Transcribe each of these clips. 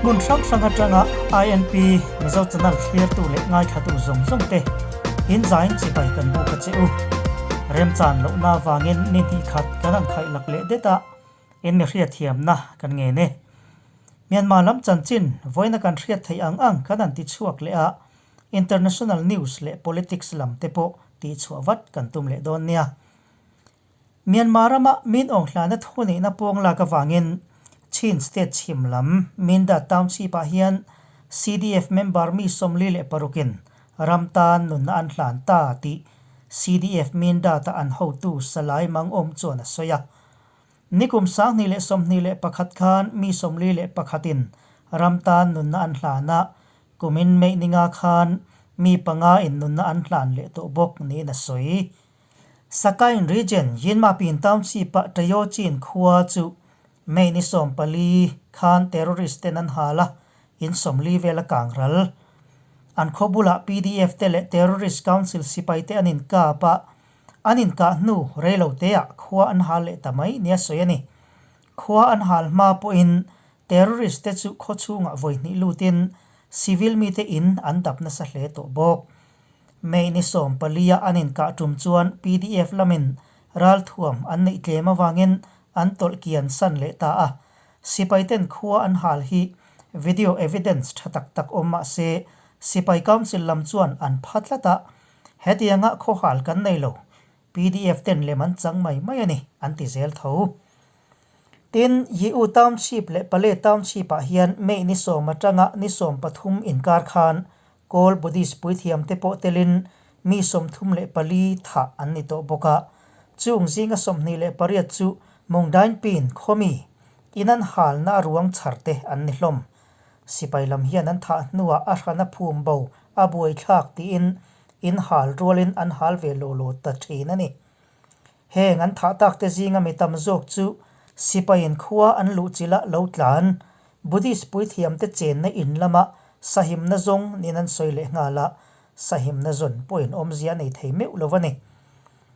Hmun hrang hrang atanga INP Mizo Channel thlirtu leh ngaithlatu zawng zawng te in zain chibai kan buk a che u. Remchan lohna avangin ni hnih khat kan han khaih lak leh det a, in mi hriatthiamna kan ngen e. Myanmar lam chanchin vawiina kan hriat theih ang ang kan han ti chhuak leh a, International news leh politics lam te pawh tihchhuah vat kan tum leh dawn nia. Myanmar rama min awng hlana thu neihna pawng lak avangin Chin state chhim lam Mindat Township ah hian CDF member mi 46 in ram tan nunna an hlan ta tih CDF Mindat-a an hotu Salai Mangawm chuan a sawi a. Nikum 2021 khan mi 41 in ram tan nunna an hlan a, kumin May ninga khan mi panga in nunna an hlan leh tawh bawk niin a sawi. Sakain Region Yinmapin Township-a Tayochin khua chu May ni 14 khan terrorist ten an hal a, in 40 vel a kang ral. An khaw bulah PDF te leh Terrorist Council sipai te an inkap a, an inkah hnu reilo teah khua an hal leh ta mai nia sawi a ni. Khua an hal hma pawhin terrorist te chu khaw chhungah vawi hnih lutin civil mite in an dap nasa hle tawh bawk. May ni 14 a an inkah tum chuan PDF lamin ralthuam an neih tlem avangin an tawlh kian san leh ta a. Sipai ten khua an hal hi video evidence tha tak tak awm mah se Sipai Council lam chuan an pha tlat a, hetianga khaw hal kan nei lo, PDF ten lem an chang mai mai a ni, an ti zel tho. Tin, Yiu Township leh Pale Township ah hian May ni 10 atanga ni 13 inkar khan Kawl Buddhist puithiamte pawh telin mi 34 thah an ni tawh bawk a, chung zinga 28 chu Mungdainpin khawmi in an halna a ruang chharte an ni hlawm. Sipai lam hian an thah hnuah a hrana phum bo a buaithlak tiin in hal rualin an hal ve law law ta thin a ni. Heng an thah takte zinga mi tam zawk chu sipaiin khua an luh chilh a lo tlan, Buddhist puithiamte chenna in lama sahimna zawng niin an sawi leh nghal a, sahimna zawn pawhin awmzia a nei thei meuh lo a ni.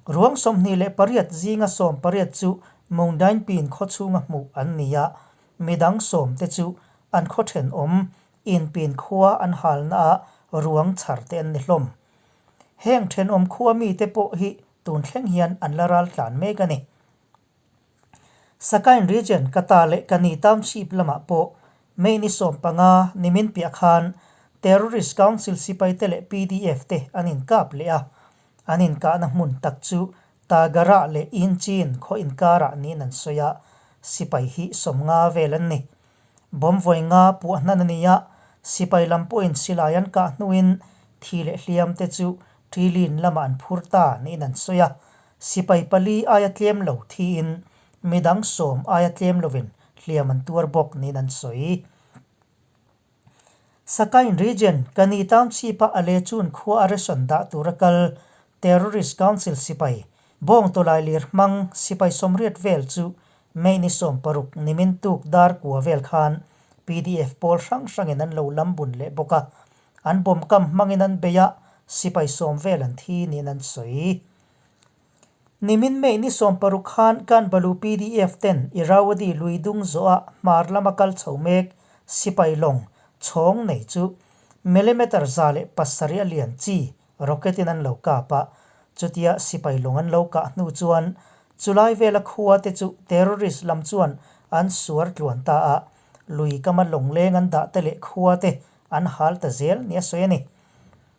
Ruang 28 zinga 18 chu Mungdainpin khaw chhunga hmuh an ni a, midang sawmte chu an khaw thenawm inpin khua an halnaah ruang chhar te an ni hlawm. Heng thenawm khua mite pawh hi tun thleng hian an la ral tlan mek a ni. Sakain Region Kata leh Kani Township lamah pawh May ni 15 nimin piah khan Terrorist Council sipaite leh PDF te an inkap leh a, an inkahna hmun tak chu Tagara leh Inchin khaw inkarah niin an sawi a, sipai hi 50 vel an ni. Bomb vawi nga puah hnan a ni a, sipai lam pawhin silai an kah hnuin thi leh hliam te chu Ṭilin lamah an phur ta niin an sawi a, sipai pali aia tlem lo thiin midang 10 aia tlem lovin hliam an tuar bawk niin an sawi. Sakain Region, Kani Township-a Alechun khua a ration dah tura kal Terrorist Council sipai, bawng tawlai lir hmang sipai 80 vel chu May ni 16 nimin tuk dar kua vel khan PDF pawl hrang hrangin an lo lam bun leh bawk a, an bomb kam hmangin an bei a, sipai 10 vel an thi niin an sawi. Nimin May ni 16 khan Kanbalu PDF ten Irrawaddy lui dung zawha hmar lama kal chho mek sipai lawng chhawng nei chu millimeter 107 a lian chi rocket in an lo kap a, chutia sipai lawng an lo kah hnu chuan chulai vela khua te chu terrorist lam chuan an suar tluan ta a, lui kama lawng leng an dah te leh khua te an hal ta zel nia sawi a ni.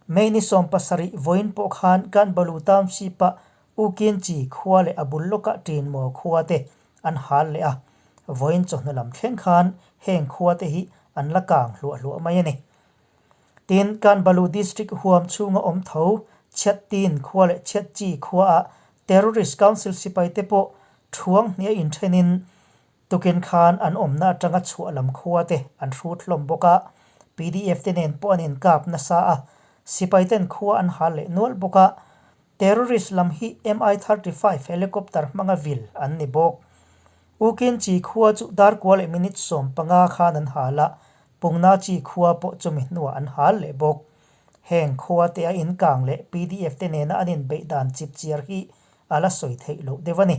May ni 17 vawiin pawh khan Kanbalu Township-a Ukinchi khua leh a bul lawkah Ṭinmaw khua te an hal leh a, vawiin chawhnu lam thleng khan heng khua te hi an la kang hluah hluah mai a ni. Tin, Kanbalu District huam chhunga awm tho Chhiattin khua leh Chhiatchi khuaah Terrorist Council sipai te pawh thuang hniah inthenin Tukin khan an awmna atanga chhuah lam khua te an hrut hlawm bawk a, PDF te nen pawh an inkap nasa a, sipai ten khua an hal leh nual bawk a, terrorist lam hi Mi-35 helicopter hmanga vil an ni bawk. Ukinchi khua chu darkua leh minute 15 khan an hal a, Pungnachi khua pawh chumi hnuah an hal leh bawk. Heng khua te a inkang leh PDF te nena an inbeih dan chipchiar hi a la sawi theih loh deuh a ni.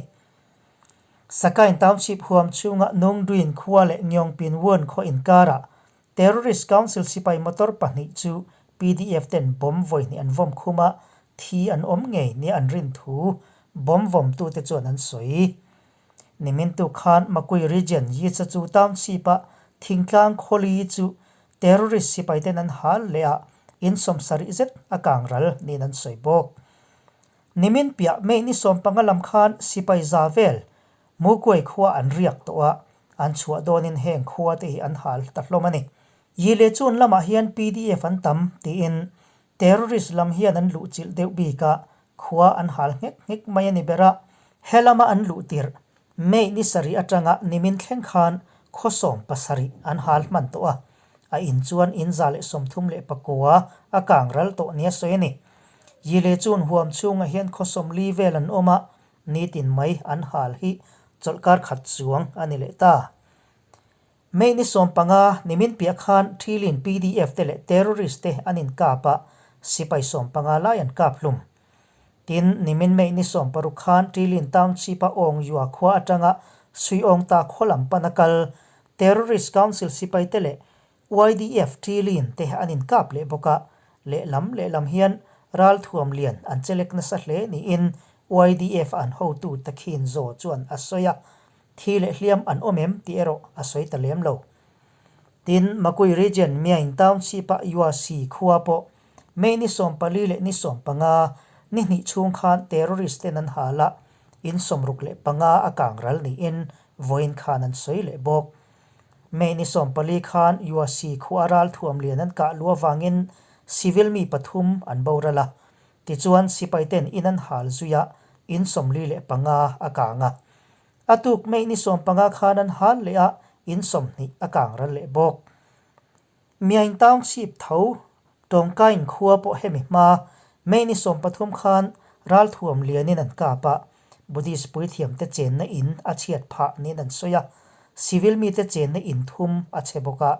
Sakain Township huam chhunga Nungduin khua leh Ngyongpinwon khaw inkarah Terrorist Council sipai motor pahnih chu pdf ten bomb vawi hnih an vawm khum a, thi an awm ngei nia an rin thu bomb vawmtute chuan an sawi. Nimintu khan Makui Region Yichachu Township-a thingtlang khawli chu terrorist sipaiten an hal leh a, in sawmsarih zet a kang ral niin an sawi bawk. Nimin piah May ni 15 lam khan sipai za vel Mukuai khua an riak tawh a, an chhuah dawnin heng khua te hi an hal ta hlawm a ni. Yi leh chun lamah hian pdf an tam tiin terrorist lam hian an luhchilh deuh bik a, khua an hal nghek nghek mai a ni ber a. He lama an luh tirh May ni sarih atanga nimin thleng khan khaw 70 an hal hman tawh a, a in chuan in 134 a kang ral tawh nia sawi a ni. Yi leh chun huam chhungah hian khaw 40 vel an awm a, Nitin mai an hal hi chawlhkar khat chuang a ni leh ta. May ni 15 nimin piah khan Thilin pdf te leh terrorist te an inkap a, sipai 15 lai an kap hlum. Tin, nimin May ni 16 khan Thilin Township-a Awng Yua khua atanga Suiawng ta khaw lam pana kal Terrorist Council sipai te leh YDF Ṭilin te an inkap leh bawk a, lehlam lehlam hian ralthuam lian an chelek nasa hle niin YDF an hotu Takhin Zaw chuan a sawi a, thi leh hliam an awm em tih erawh a sawi ta lem lo. Tin, Makui Region Myaing Township-a Yuasi khua pawh May ni 14 leh ni 15 ni hnih chhung khan terrorist ten an hal a, in 65 a kang ral niin vawiin khan an sawi leh bawk. May ni 14 khan Yuasi khua ralthuam lian an kah luh avangin civil mi pathum an boral a. Tichuan sipai ten in an hal zui a, in 45 a kang a. A tuk May ni 15 khan an hal leh a, in 20 a kang ral leh bawk. Myaing Township tho Tawngkain khua pawh hemi hma May ni 13 khan ralthuam lianin an kap a, Buddhist puithiamte chenna in a chhiat phah niin an sawi a, civil mite chenna in thum a chhe bawk a.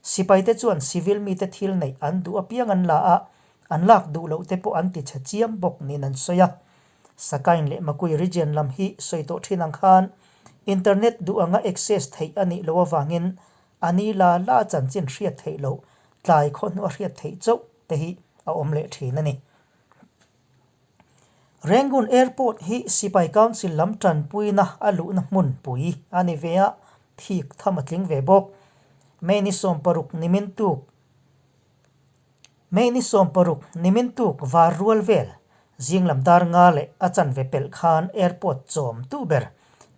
Sipaite chuan civil mite thil neih an duh apiang an la a, an lak duh loh te pawh an ti chhe chiam bawk niin an sawi a. Sakain leh Makui region lam hi sawi tawh thin ang khan internet duh anga access theih a nih loh avangin A ni la la chanchin hriat theih loh, tlai khawhnu a hriat theih chauh te hi a awm leh thin a ni. Rangoon Airport hi Sipai Council lam tanpuina a luhna hmun pui a ni ve a, thik tham a tling ve bawk. May ni 60 nimin tuk May ni 60 nimin tuk var rual vel zinglam dar nga leh a chanve pelh khan airport chawm tu ber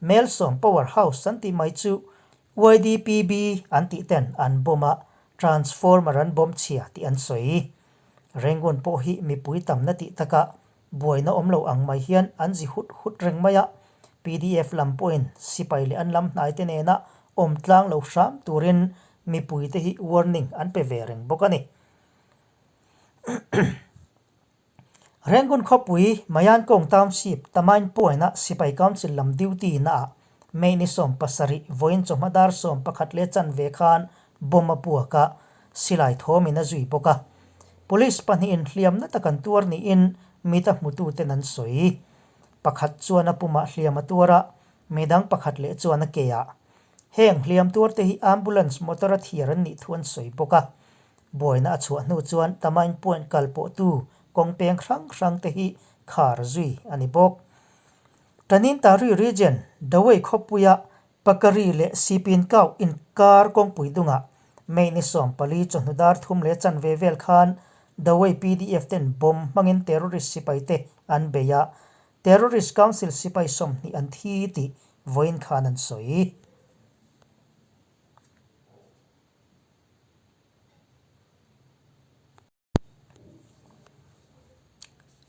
Melsawm Power House an tih mai chu YDPB an tih ten an bomb a, transformer an bomb chhia tih an sawi. Rangoon pawh hi mipui tamna tih takah buaina awm lo ang mai hian an zi hut hut reng mai a, pdf lam pawhin sipai leh an lam hnaite nena awm tlang lo hram turin mipuite hi warning an pe ve reng bawk a ni. Rangoon khawpui Mayankong Township Tamain Point-a Sipai Council lam duty naah May ni 17 vawiin chawhma dar 11 leh chanve khan bomb a puak a, silai thawmin a zui bawk a. Police pahnihin hliamna tak an tuar niin mita hmututen an sawi. Pakhat chuan a pumah hliam a tuar a, midang pakhat leh chuan a ke ah. Heng hliam tuarte hi ambulance motor a thiar an nih thu an sawi bawk a. Buaina a chhuah hnu chuan Tamain Point kal pawhtu kawng peng hrang hrang te hi khar zui a ni bawk. Tanintari Region, Dawei khawpuia Pakari leh Sipinkau inkar kawngpui dungah May ni 14 chawhnu dar thum leh chanve vel khan Dawei pdf ten bomb hmangin terrorist sipai te an bei a, Terrorist Council sipai 20 an thi tih vawiin khan an sawi.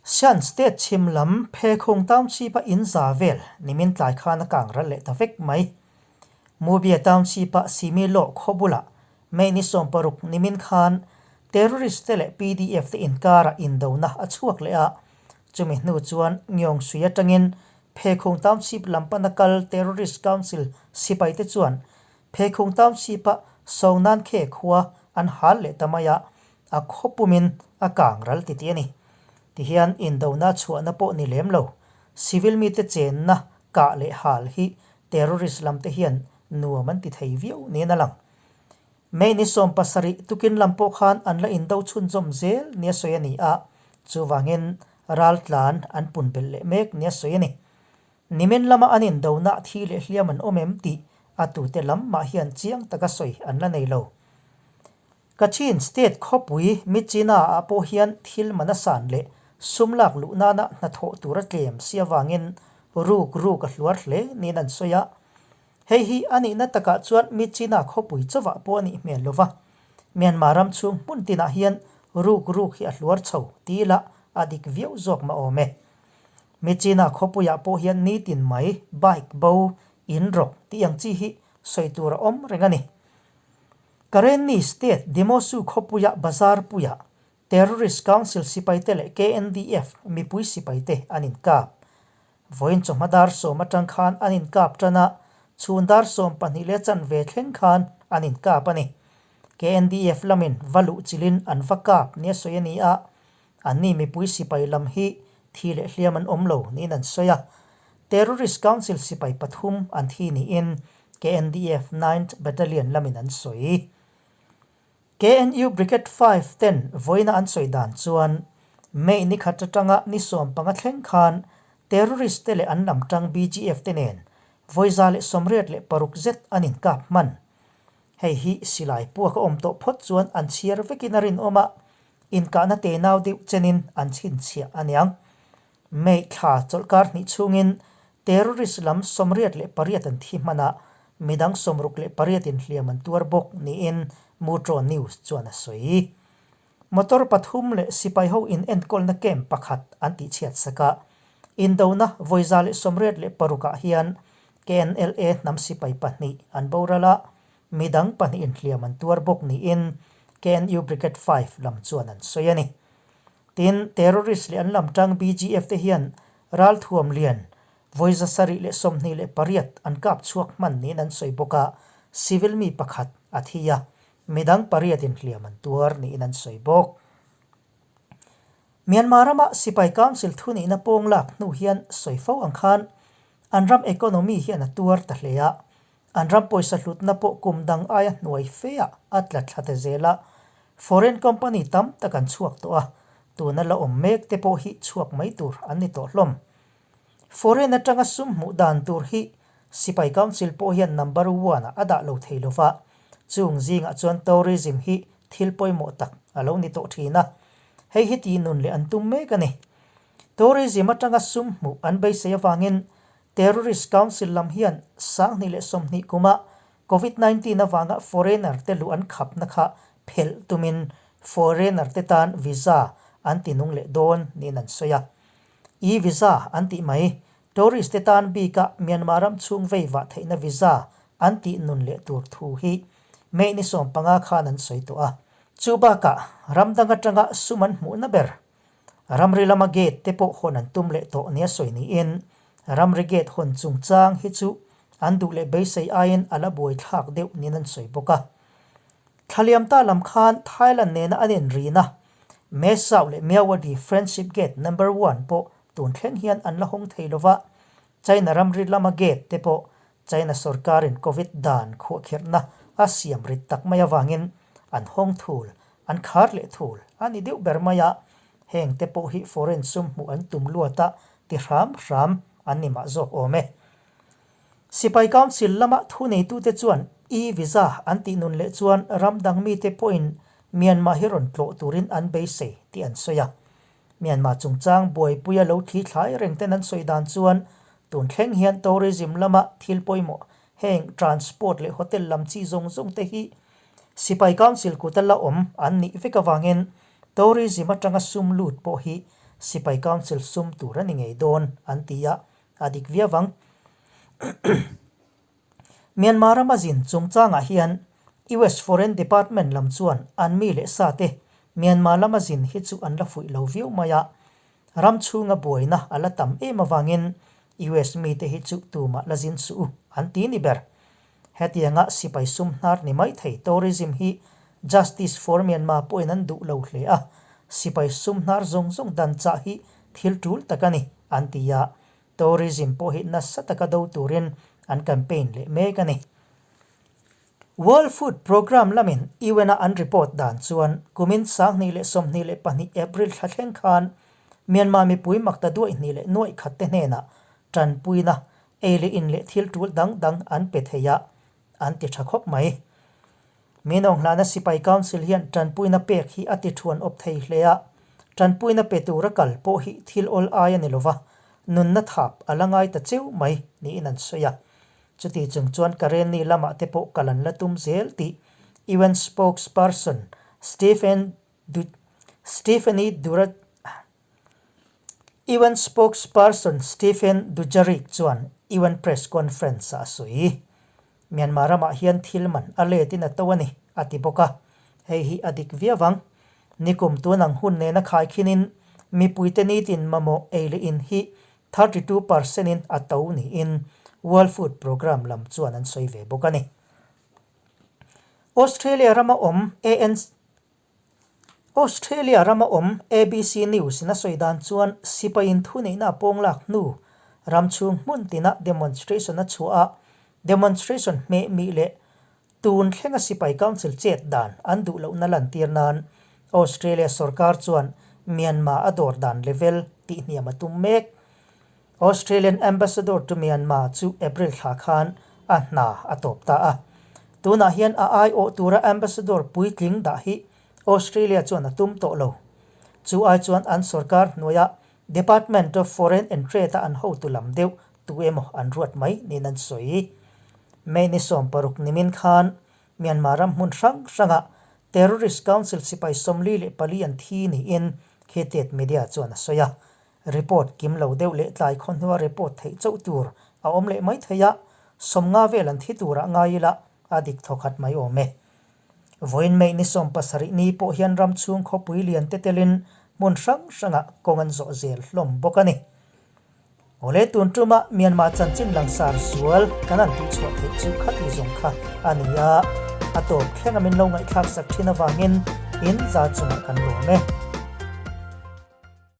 Shan State chhim lam Phekhung Township-a in za vel nimin tlai khan a kang ral leh ta vek mai. Mubia Township-a Simi Law khaw bulah May ni 60 nimin khan terrorist te leh pdf te inkarah indona a chhuak leh a, chumi hnu chuan Ngyawng Sui atangin Phekhung Township lam pana kal Terrorist Council sipai te chuan Phekhung Township-a Songnan Khe khua an hal leh ta mai a, a khaw pumin a kang ral ti tih a ni. Tihian indona chhuahna pawh ni lem lo, civil mite chenna kah leh hal hi terrorist lamte hian nuam an ti thei viau niin a lang. May ni 17 tukin lam pawh khan an la indo chhunzawm zel nia sawi a ni a, chuvangin raltlan an pun belh leh mek nia sawi a ni. Nimin lama an indona thi leh hliam an awm em tih a tute lam mah hian chiang taka sawi an la nei lo. Kachin State khawpui Myitkyina ah pawh hian thil man a san leh sum lak luh nana hnathawh tur a tlem si avangin ruk ruk a hluar hle niin an sawi a. Hei hi a nihna takah chuan Myitkyina khawpui chauhah pawh a nih hmel lo va, Myanmar ram chhung hmun tinah hian ruk ruk hi a hluar chho ti ila a dik viau zawk mah awm e. Myitkyina khawpuiah pawh hian nitin mai bike bo, in rawk tih ang chi hi sawi tur a awm reng a ni. Karenni State Demosu khawpuia bazar puiah Terrorist Council sipaite leh KNDF mipui sipaite an inkap. Vawiin chawhma dar sawm atang khan an inkap tan a, chhun dar 12 leh chanve thleng khan an inkap a ni. KNDF lamin va luh chilhin an va kap nia sawi a ni a, anni mipui sipai lam hi thi leh hliam an awm lo niin an sawi a. Terrorist Council sipai pathum an thi niin KNDF Ninth Battalion lamin an sawi. KNU Brigade 5 ten vawiina an sawi dan chuan May ni khat atanga ni 15 thleng khan terrorist te leh an lam tang BGF te nen vawi 186 zet an inkap hman. Hei hi silai puak a awm tawh phawt chuan an chhiar vekin a rinawm a, inkahna tenau deuh chenin an chhinchhiah a niang. May thla chawlhkar hnih chhungin terrorist lam 88 an thi hman a, midang 68 in hliam an tuar bawk niin Mutro News chuan a sawi. Motor pathum leh sipai ho in enkawlna camp pakhat an tihchhiat sak a, indona vawi 186 ah hian KNLA hnam sipai pahnih an boral a, midang pahnih in hliam an tuar bawk niin KNU Brigade 5 lam chuan an sawi a ni. Tin, terrorist leh an lam tang BGF te hian ralthuam lian vawi 728 an kap chhuak hman niin an sawi bawk a, civil mi pakhat a thi a, midang pariat in hliam an tuar niin an sawi bawk. Myanmar rama Sipai Council thunihna pawng lak hnu hian sawi fo ang khan an ram economy hian a tuar ta hle a, An ram pawisa hlutna pawh kum dang aia hnuai feah a tla thla ta zel a, foreign company tam tak an chhuak tawh a, tuna la awm mek te pawh hi chhuak mai tur an ni tawh hlawm. Foreign atanga sum hmuh dan tur hi Sipai Council pawh hian number one ah a dah lo thei lo va, chung zingah chuan tourism hi thil pawimawh tak a lo ni tawh thin a, hei hi tih nun leh an tum mek a ni. Tourism atanga sum hmuh an beisei avangin Terrorist Council lam hian 2020 kuma Covid 19 avanga foreigner te luh an khapna kha phelh tumin foreigner te tan visa an ti nung leh dawn niin an sawi a. E-visa an tih mai, tourist te tan bika Myanmar ram chhung vei vah theihna visa an tih nun leh tur thu hi May ni 15 khan an sawi tawh a. Chu bakah ram dang atanga sum an hmuhna ber Ramri lama gate te pawh hawn an tum leh tawh nia sawi niin ramri gate hawn chungchang hi chu an duh leh beisei aiin a la buai thlak deuh niin an sawi bawk a. Thlaliam ta lam khan Thailand nena an inrina Mae Sao leh Myawaddy Friendship Gate Number One pawh tun thleng hian an la hawng thei lova, China ramri lama gate te pawh China sorkarin Covid dan khuahkhirhna a siam rit tak mai avangin an hawng thul, an khar leh thul a ni deuh ber mai a, heng te pawh hi foreign sum hmuh an tum luat a ti hram hram an ni mah zawk awm e. Sipai Council lama thuneitute chuan e-visa an tih nun leh chuan ram dang mite pawhin Myanmar hi rawn tlawh turin an beisei tih an sawi a. Myanmar chungchang buaipuia lo thli thlai reng ten an sawi dan chuan tun thleng hian tourism lama thil pawimawh heng transport leh hotel lam chi zawng zawng te hi Sipai Council kuta la awm an nih vek avangin tourism atanga sum lut pawh hi Sipai Council sum tur a ni ngei dawn an ti a, a dik viau ang. Myanmar rama zin chungchangah hian US Foreign Department lam chuan an mi leh sa te Myanmar lama zin hi chu an la fuih lo viau mai a, ram chhunga buaina a la tam em avangin US mite hi chu tumah la zin suh u an ti ni ber. Hetianga sipai sum hnar ni mai thei tourism hi Justice for Myanmar pawhin an duh lo hle a, sipai sum hnar zawng zawng dan chah hi thil tul tak a ni an ti a, Tourism pawh hi nasa taka do turin an campaign leh mek a ni. World Food Programme lamin UN-a an report dan chuan kumin 2022 April thla thleng khan Myanmar mipui makta duaih hnih leh nuaih khat te hnenah tanpuina, ei leh in leh thil tul dang dang an pe thei a, an ti tha khawp mai. Minawnghlana Sipai Council hian tanpuina pek hi a ti thuan awp thei hle a, tanpuina pe tura kal pawh hi thil awl ai a ni lova, nunna thap a la ngai ta cheu mai niin an sawi a. Chuti chung chuan Karenni lamah te pawh kal an la tum zel tih UN spokesperson Stephen Stephanie Dura UN spokesperson Stephen Dujarric chuan UN press conference-ah a sawi. Myanmar ramah hian thil man a letin a to a ni, a ti bawk a. Hei hi a dik viau ang. Nikum tun ang hun nena khaikhinin mipuite nitin mamawh ei leh in hi 32 percent in a to niin World Food Programme lam chuan an sawi ve bawk a ni. Australia rama awm ANC Australia rama awm ABC News in a sawi dan chuan sipaiin thuneihna a pawng lak hnu ram chhung hmun tina demonstration a chhuah a, demonstration hmeh mih leh tun thlenga sipai council chet dan an duh lohna lantir nan Australia sorkar chuan Myanmar a dawr dan level tihhniam a tum mek. Australian Ambassador to Myanmar chu April thla khan a hna a tawp ta a. Tunah hian a aiawh tura Ambassador puitling dah hi Australia chuan a tum tawh lo. Chu ai chuan an sorkar hnuaia Department of Foreign and Trade-a an hotu lam deuh tu emaw an ruat mai niin an sawi. May ni 16 nimin khan Myanmar ram hmun hrang hrangah Terrorist Council sipai 44 an thi niin Khitet Media chuan a sawi a. Report kim lo deuh leh tlai khaw hnua report theih chauh tur a awm leh mai thei a, 50 vel an thi turah ngai ila a dik thawkhat mai awm e. Vawiin May ni 17 ni pawh hian ram chhung khawpui lian te telin hmun hrang hrangah kawng an zawh zel hlawm bawk a ni. Awle tun tuma Myanmar chanchin langsar zual kan han tihchhuah theih chu khati zawng kha a ni a, a tawp thlenga min lo ngaihthlak sak thin avangin in za chungah kan lawm e.